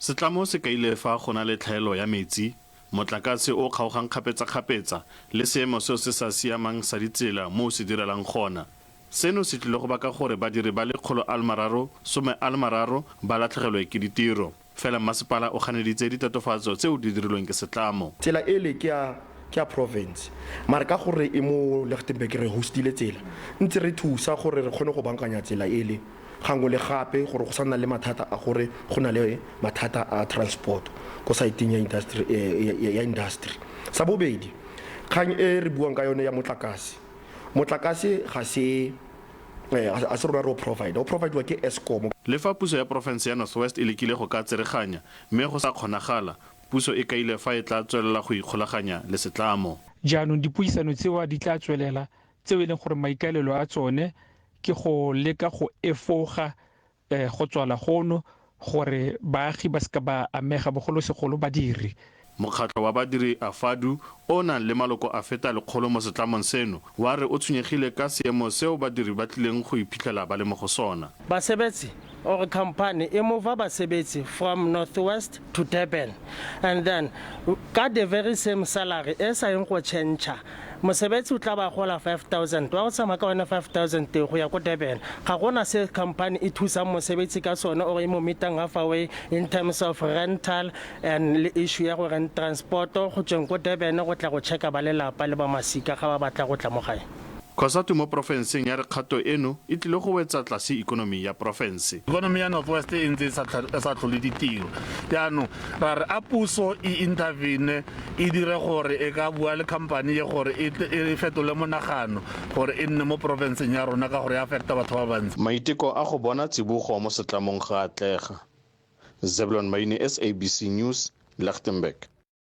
Setlamo se kaile fa go na le tlhaelo ya metsi, motlakase o o kgaogang kgapetsakgapetsa le seemo seo se sa siamang sa ditsela moo se direlang gona. Seno se tlile go baka gore badiri ba le 130 ba latlhegelwe ke ditiro. Fela mmasepala o ganeditse ditatofatso tseo di dirilweng ke setlamo. Tsela ele ke ya ke ya province mare ka gore e mo Lichtenburg re hostile tsela ntse re thusa gore re kgone go bankanya tsela ele gangwe le gape gore go sa nna le mathata a gore go na le mathata a transport ko saeteng ya industry ya industry. Sa bobedi kgang e re buang ka yone ya motlakase, motlakase ga se ga se rona re o provide, o providiwa ke Eskom. Le fa puso ya porofense ya North West e lekile go ka tsereganya mme go sa kgonagala, puso e kaile fa e tla tswelela go ikgolaganya le setlamo. Jaanong dipuisano tseo di tla tswelela, tseo e leng gore maikaelelo a tsone ke go leka go efoga go tswala gono gore baagi ba seka ba amega, bogolosegolo badiri. Mokgatlho wa badiri AFADU o o nang le maloko a feta lekgolo mo setlamong seno wa re o tshwenyegile ka seemo seo badiri ba tlileng go iphitlhela ba le mo go sona. Basebetsi or company e mova basebetsi from North West to Durban and then ka the very same salary e sa yeng go change Mosebetsi o tla ba gola 5000 wa go tsamaya ka one 5000 teng go ya ko Durban. Ga gona se company e thusang mosebetsi ka sone or e mo meetang half away in terms of rental and le issue ya go rent transport go tsweng ko Durban go tla go checka ba lelapa le ba masika ga ba batla go tla mo gae. Cosatu mo porofenseng ya re kgato eno e tlile go wetsa tlase ikonomi ya porofense. Ikonomi ya North West e ntse e sa tlhole ditiro. Jaanong ra re a puso e intervene e dire gore e ka bua le company e gore e, e fetole monagano gore e nne mo porofenseng ya rona ka gore e affecta batho ba bantsi. Maiteko a go bona tsibogo mo setlamong ga a atlega. Zeblon Maine, SABC News, Lichtenburg.